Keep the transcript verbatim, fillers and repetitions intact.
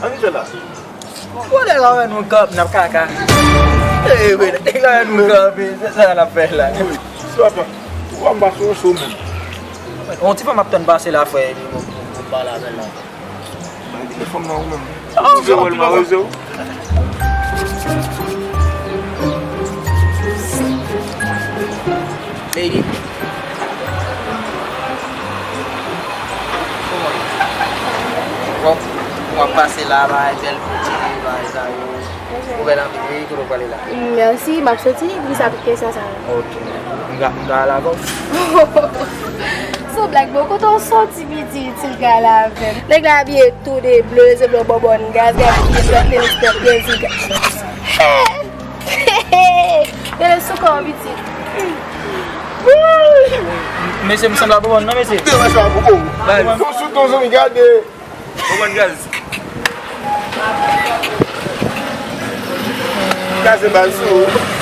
Ann fè la. Ou lè la wè nou kanpe n ap kaka. Ey, nèg la wè nou kanpe, se sa n ap fè la. Wi, se pa, ou pa m pase yon so menm. On ti fanm ap tann pase la, frè, epi pou, pou, pou pale avè l la. Bay telefòn nan ou menm. Ah, ou fè wòl mawozo. Lady. Bon, w ap pase la, bagay bèl, piti, bagay sa yo. Ou bèl anpil, wi, kote w prale la? Mèsi, m ap soti, poukisa tout kesyon sa yo? Ok. M ka, m ka al avè w? Se yon blag, bon, kote w soti, piti, ti m ka al avè m? Nèg la abiye tou de ble, se vle w bòbòn gaz, gad ki lòt Lennox pèp Brezil. Gade sou kò w, piti. Mesye, m sanble a bòbòn, non, mesye? Te wè sa, bobo. Bay. Fon sou ton zanmi, gade. Bòbòn gaz. Gaz e bal sou.